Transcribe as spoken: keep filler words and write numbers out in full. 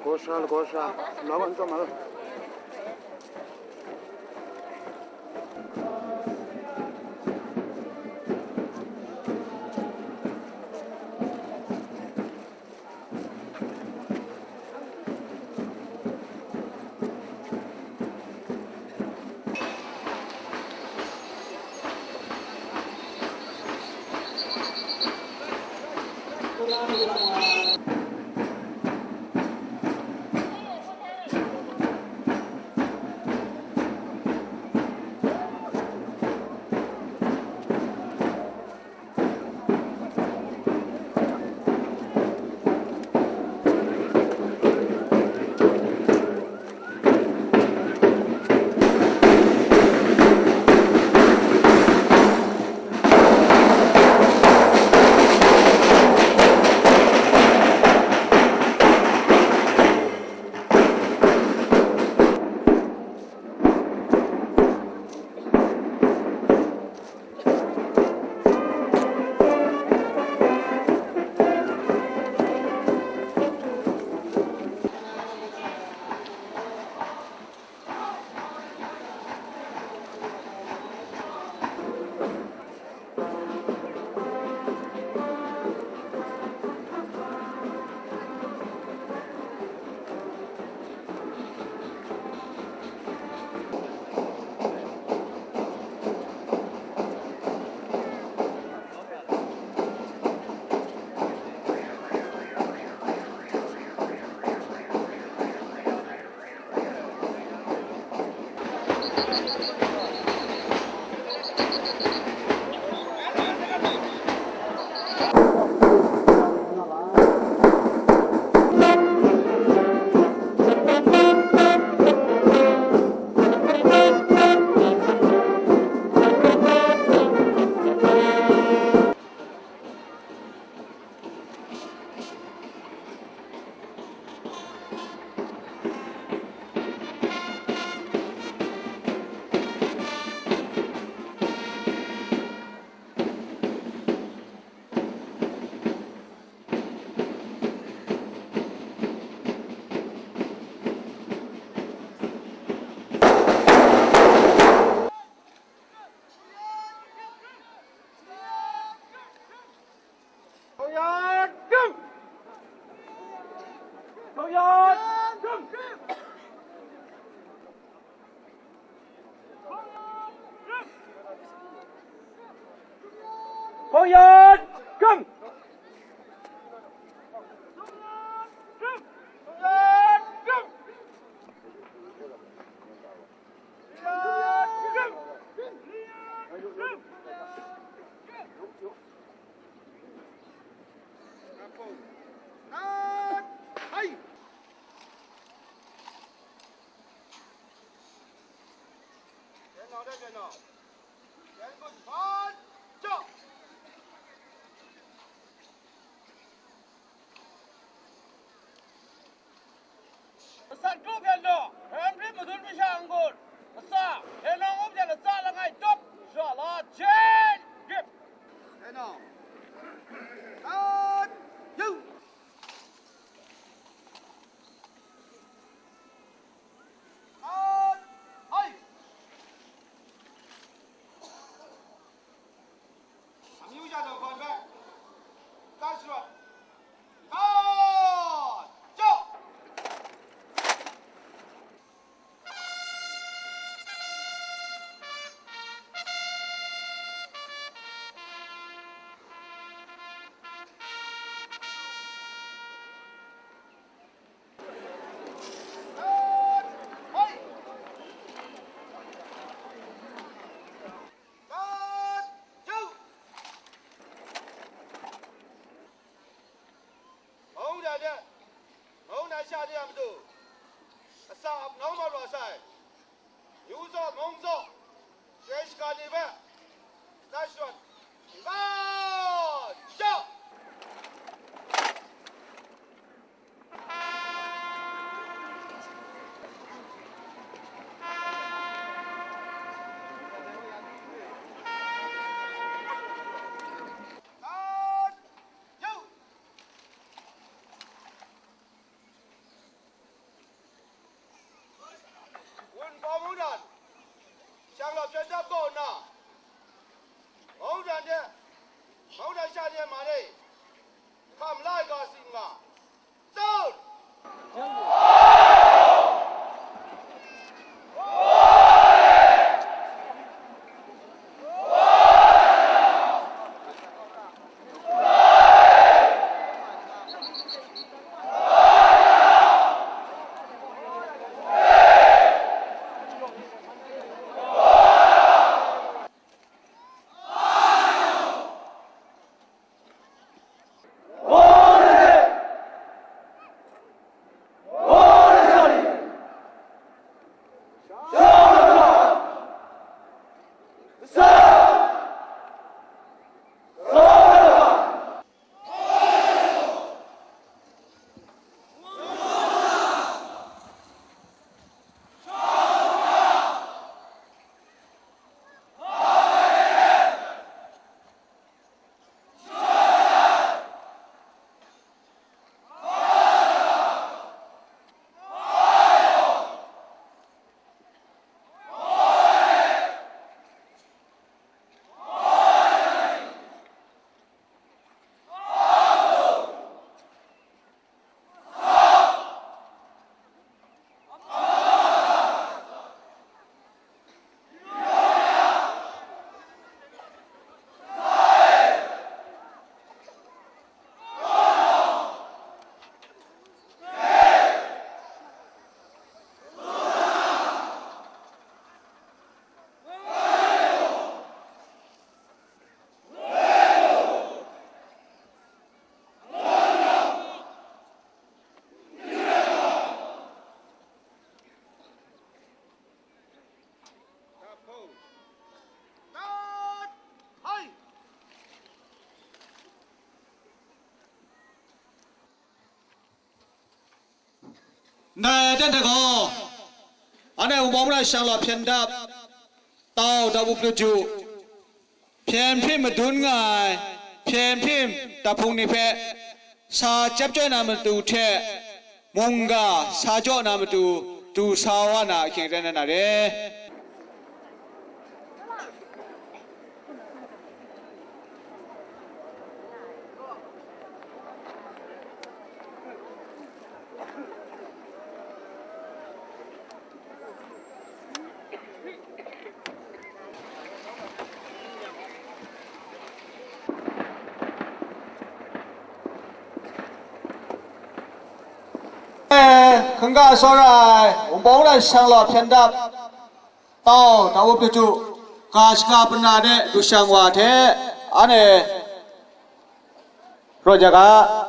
Gaw sha lagaw sha, lau wa n tsawm ai. Masat kru hpyen daw, hpyen hprit madun masha n-gun, matsa, hpyen nawng up hte latsa langai dawp, sha la jen, grip. Hpyen nawng, an, yu. An, hai. Amyu ja daw gawn hpe, ta sharawt, ta, jau! Mung dai de, mung dai sha de a matu, asak ap nau mat wa sai. Yu zaw, mung zaw, shaloi shaga ni hpe, nat shawt, n ga, jau! Ndai aten hta gaw, anhte Wunpawng Mara Shang Law Hpyen Dap, Tau Dawu Pyu Ju, hpyen hpyi madun nga ai, hpyen hpyi taphung ni hpe sa chyap chyoi na matu hte, mungga sa jaw na matu du sa wa na ahkying rai na re. Eh, hkungga tsawra ai, Wunpawng Mara Shang Law Hpyen Dap, Tau Dawu Pyu Ju, ga shaka pana de du shang wa hte, anhte rawt ya ga.